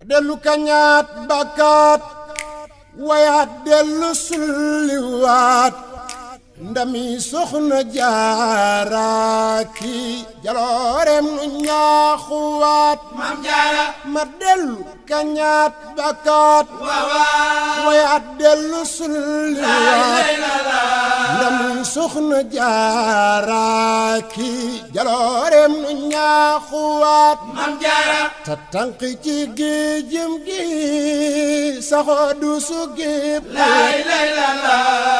dellu kañaat bakkaat wayaat dellu sulliwaat ndami soxna jaaraaki jaloorem nu ñaaxuwaat Maam Jaara ma dellu kañaat bakkaat wayaat dellu sulliwaat ndami soxna jaaraaki jaloorem nu ñaaxuwaat Maam Jaara ta tànk ci géejëm gi saxoo du su géeb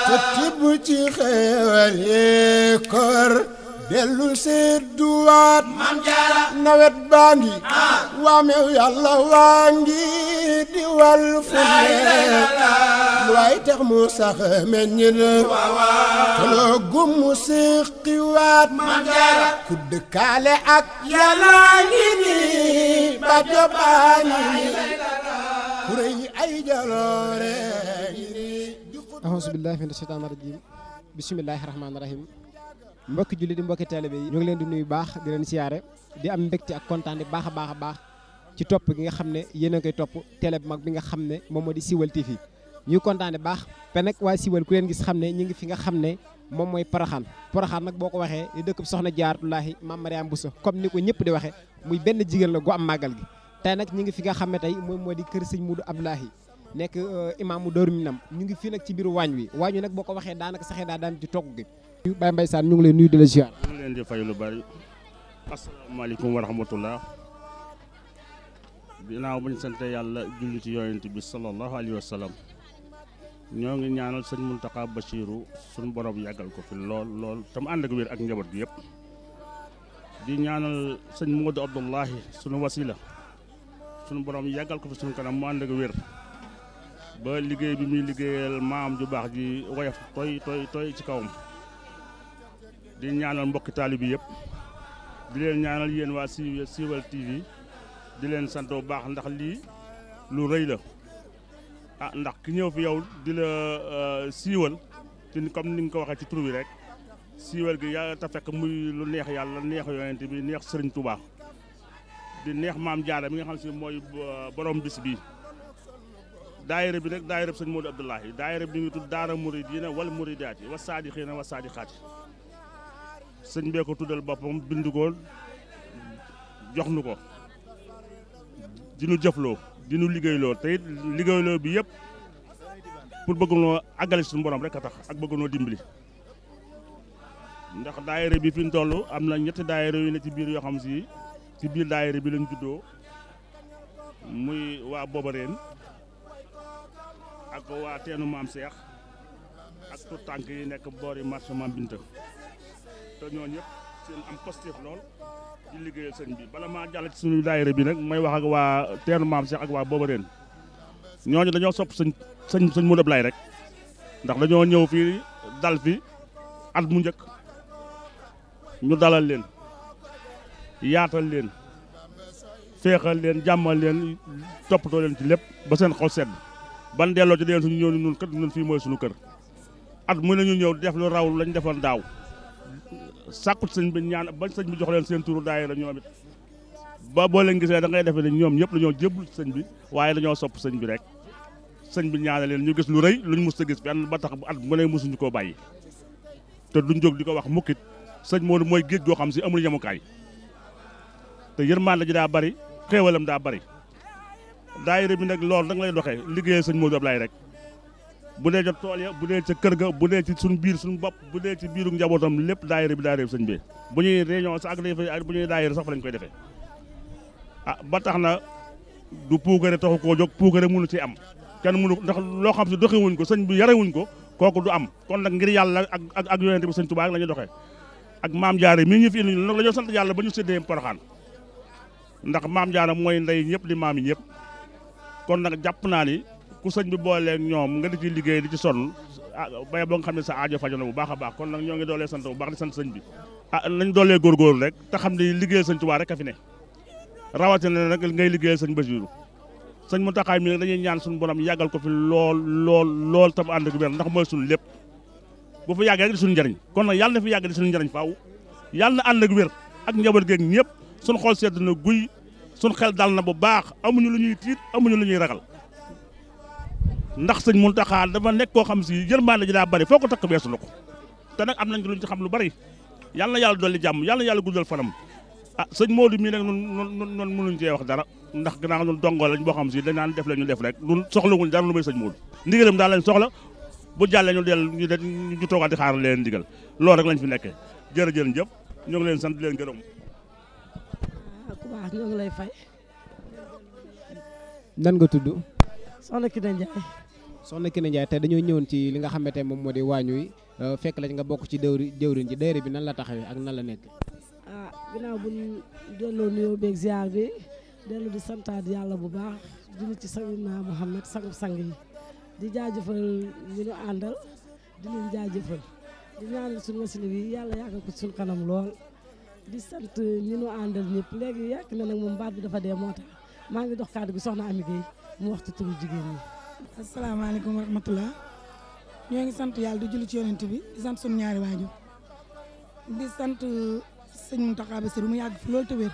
te tibb ci xeewal yee kor dellu sedduwaat Maam Jaara nawet baa ngi waamew yàlla waa ngi di wal fu nekk lu waay tax mu sax meññ na te loo gum mu séqiwaat Maam Jaara ku dëkkaale ak yàlla ngi nii ba jobaa ngi nii ku rëy ay jaloore ngi nii auzu billahi mina shaytaani rajim bismillahi rahmaani rahim mbokki julli di mbokki taalibe yi ñu ngi leen di nuyu baax di leen siyaare di am mbégte ak kontaan di baax a baax ci topp gi nga xam ne yéen a koy topp télé bu mag bi nga xam ne moom moo di Siweul TV ñuy kontaan baax pe nag waa Siweul ku leen gis xam ne ñu ngi fi nga xam ne moom mooy Porokhane nag boo ko waxee di dëkk soxna Jaaratullaahi Maam Mariama Bousso comme ni ko ñëpp di waxee muy benn jigéen la gu am màggal gi tey nag ñu ngi fi nga xam ne tey moom moo di kër sëñ Mudu Abdoulahi nekk imaamu Daaru Minam ñu ngi fii nag ci biir waañ wi nag boo ko waxee daanaka saxee daa daan ci togg gi Baye Mbaye Sane ñu ngi leen nuyu di la ziar. ñu ngi leen di fay lu bari asalaamaaleykum wa rahmatullah ginnaaw bañ sante yàlla julli ci yonent bi sallallahu alayhi wa sallam ñoo ngi ñaanal sëñ Muntaxa Bachiru suñu borom yàggal ko fi lool tam ànd ak wér ak njaboot gi yëpp di ñaanal sëñ Modou Abdullahi suñu wasila suñu borom yàggal ko fi suñu kanam mu ànd ak wér ba liggéey bi muy liggéeyal maam ju baax ji woyof tooy ci kawam di ñaanal mbokki taalibe bi yëpp di leen ñaanal yéen waa Siweul TV di leen sant bu baax ndax lii lu rëy la ndax ki ñëw fi yow di la siiwal ci comme ni nga ko waxee ci tur bi rek siiwal gi yaa ta fekk muy lu neex yàlla neex yonent bi neex Sëriñ Tuubaa di neex Maam Jaara mi nga xam si mooy borom bis bi daayira bi nag daayira sëñ Modou Abdoulahi daayira bi ngi tudd daara muridina wal muridaati wa saadixiina wa saadixaati sëñ bee ko tuddal boppam bind ko jox nu ko di nu jëfloo di nu liggéeyloo te it liggéeyloo bi yëpp pour bëgg noo àggale suñu borom rek a tax ak bëgg noo dimbali ndax daayira bi fi ñu toll am na ñetti daayira yu ne ci biir yoo xam si ci biir daayira bi lañ juddoo muy waa Bobareen ak waa teenu maam Cheikh ak tout tànk yi nekk boori marché Maam Binta te ñooñu ñëpp seen am positif lool di liggéeyal sëñ bi bala maa jàll ci suñu daayira bi nag may wax ak waa teenu maam Cheikh ak waa Bobareen ñooñu dañoo sopp sëñ Modou Abdoulaye rek ndax dañoo ñëw fii dal fi at mu njëkk ñu dalal leen yaatal leen féexal leen jàmmal leen toppatoo leen ci lépp ba seen xol sedd ban delloo ci deen suñu ñëw ni ñun kat ñun fii mooy suñu kër at mu ne ñu ñëw def lu raw lañ defoon daaw sàkkut sëñ bi ñaan ba sëñ bi jox leen seen turu daayira ñoom it ba boo leen gisee da ngay defee ne ñoom ñëpp dañoo jébul sëñ bi waaye dañoo sopp sëñ bi rek sëñ bi ñaanal leen ñu gis lu rëy luñ mus a gis fenn ba tax at mu ne musuñu koo bàyyi te duñ jóg di ko wax mukkit sëñ Modou mooy géej goo xam si amul yemukaay te yërmande ji daa bari xéewalam daa bari daayira bi nag loolu da nga lay doxee liggéeyal sëñ Modou Abdoulaye rek bu dee ca tool ya bu dee ca kër ga bu dee ci suñu biir suñu bopp bu dee ci biiru njabootam lépp daayira bi sëñ bi bu ñuy réunion sax ak bu ñuy daayira sax fa lañ koy defee ba tax na du puugare taxu koo jóg puugare mënu ci am kenn mënu ndax loo xam si doxewuñ ko sëñ bi yarewuñ ko kooku du am kon nag ngir yàlla ak yonente bi sëñ Tuubaa la ñuy doxee ak maam Jaara mii ñu fi indi nag la ñoo sant yàlla ba ñu séddee Porokhane ndax maam Jaara mooy ndey ñëpp di maam yi ñëpp kon nag jàpp naa ni ku sëñ bi booleeg ñoom nga di ci liggéey di ci sonn bay boo nga xam ne sa aajo fajo na bu baax a baax kon nag ñoo ngi doolee sant bu baax di sant sëñ bi nañ doolee góorgóorlu rek te xam ne liggéeyal sëñ Tuubaa rek a fi ne rawatina nag ngay liggéeyal sëñ Basiiru sëñ Muntaxa mi nag dañuy ñaan suñu borom yàggal ko fi lool tam ànd ak wér ndax mooy suñu lépp bu fi yàggee rek di suñu njëriñ kon nag yàlla na fi yàgg di suñu njëriñ faaw yàlla na ànd ak wér ak njaboot geeg ñëpp suñu xool sedd na guy suñ xel dal na bu baax amuñu lu ñuy tiit amuñu lu ñuy ragal ndax sëñ Muntaxa dafa nekk koo xam si yërmande ji daa bari foo ko takk beesu la ko te nag am nañ luñ ci xam lu bari yàlla na yàlla dolli jàmm yàlla na yàlla guddal fanam sëñ Modou mii nag nun mënuñ cee wax dara ndax gannaaw ñun dongo lañ boo xam si dañ naan def la ñu def rek ñun soxlawuñ dara lu may sëñ Modou ndigalam daal lañ soxla bu jàllee ñu del ñu toogaat di xaar leen ndigal loolu rek lañ fi nekkee jërëjëf ñoo ngi leen sant di leen gërëm. ku baax ñoo ngi lay fay. nan nga tudd. soxna Kine Ndiaye. soxna Kine Ndiaye tey dañoo ñëwoon ci li nga xamante moom moo di waañ wi fekk la nga bokk ci jëwriñ ji daayira bi nan la taxawee ak nan la nekk. ginnaaw bu ñu delloo nuyoo beeg ziar bi dellu di santaat yàlla bu baax di ci Sayyidina Muhammad sang yi di jaajëfal ñu nu àndal di leen jaajëfal di ñaanal suñu wasila bi yàlla yàggal ko suñu kanam lool di sant ñi nu àndal ñëpp léegi yàgg na nag moom baat bi dafa dee moo tax maa ngi dox kàddu gi soxna Ami Gueye mu waxtu turu jigéen ñi. asalaamaaleykum wa rahmatulah ñoo ngi sant yàlla di julli ci yonent bi di sant suñu ñaari waajur di sant sëñ Mountakha Bassirou mu yàgg fi loolu te wér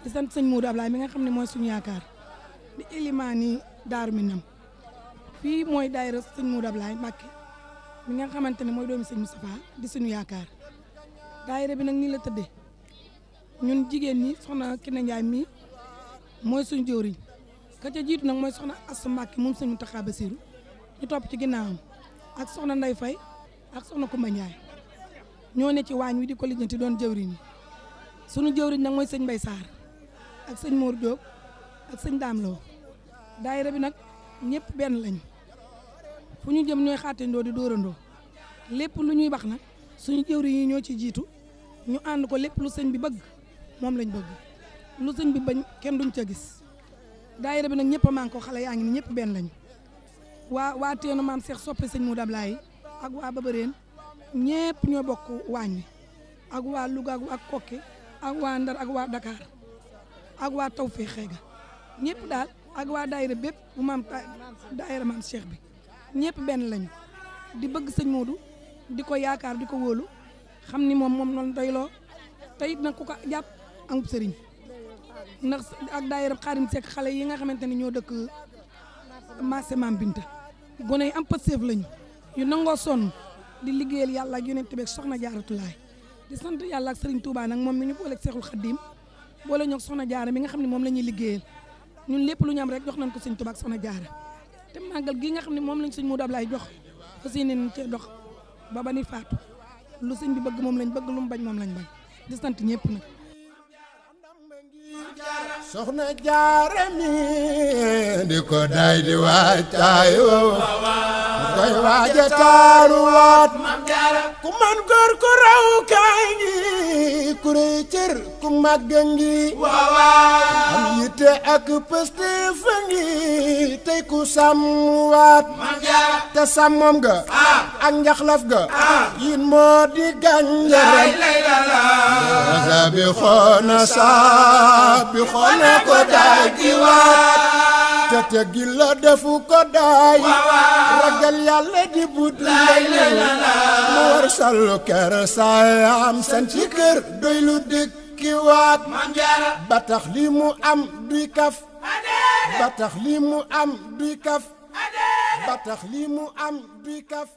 di sant sëñ Modou Ablaye mi nga xam ne mooy suñu yaakaar di ilimaani Daaru Minam fii mooy daayira sëñ Modou Ablaye Mbàkke mi nga xamante ne mooy doomi sëñ Moustapha di suñu yaakaar daayira bi nag nii la tëddee ñun jigéen ñi soxna Kine Ndiaye mii mooy suñu jëwriñ ka ca jiitu nag mooy soxna Assa Mbàkke moom sëñ Mountakha Bassirou ñu topp ci ginnaawam ak soxna Ndey Fay ak soxna Kumba Ndiaye ñoo ne ci waañ wi di ko lijjanti doon jëwriñ suñu jëwriñ nag mooy sëñ Mbay Saar ak sëñ Mor Diop ak sëñ Daam Lo daayira bi nag ñëpp benn lañ fu ñu jëm ñooy xaatandoo di dóorandoo lépp lu ñuy wax nag suñu jëwriñ yi ñoo ci jiitu ñu ànd ko lépp lu sëñ bi bëgg moom lañ bëgg lu sëñ bi bañ kenn duñ ca gis daayira bi nag ñëpp a man ko xale yaa ngi ni ñëpp benn lañ waa teenu maam Cheikh soppe sëñ Modou Ablaye ak waa Babareen ñëpp ñoo bokk waañ wi ak waa Louga ak waa Kokke ak waa Ndar ak waa Dakar ak waa Tawfeex xeega ñëpp daal ak waa daayira bépp bu maam daayira maam Cheikh bi ñëpp benn lañu di bëgg sëñ Modou di ko yaakaar di ko wóolu xam ni moom noonu doyloo te it nag ku ko jàpp amub sëriñ ndax ak daayira Xaadim Seck xale yi nga xamante ni ñoo dëkk marché Maam Binta gone yi am pëseef lañu yu nangoo sonn di liggéeyal yàlla ak yonent bi ak soxna Jaaratulaay di sant yàlla ak Serigne Touba nag moom mi ñu booleeg Seexul Xaddim boole ñoo soxna Jaara mi nga xam ne moom la ñuy liggéeyal ñun lépp lu ñu am rek jox nañ ko Serigne Touba ak soxna Jaara te màggal gi nga xam ne moom lañ Serigne Modou Ablaye jox fas yéene cee dox ba ba ni faatu lu sëñ bi bëgg moom lañ bëgg lu mu bañ moom lañ bañ di sant ñëpp nag. soxna Jaara mi di ko day di waajtaay woo koy waaja taaruwaat ku man góor ku raw kaay ngi ku rëy cër ku màgg ngi am yitte ak pëste fa ngi tey ku sàmmwaat te sàmmam ga ak njaxlaf ga yin moo di gànjaram wasa bi xoona saa bi xoona ko daay di waat te teggi la defu ko daay ragal yàlla di but lañu mu war sallu kër saayam san ci kër doy lu dëkki waat ba tax li mu am duy kaf ba tax li mu am duy kaf ba tax li mu am duy kaf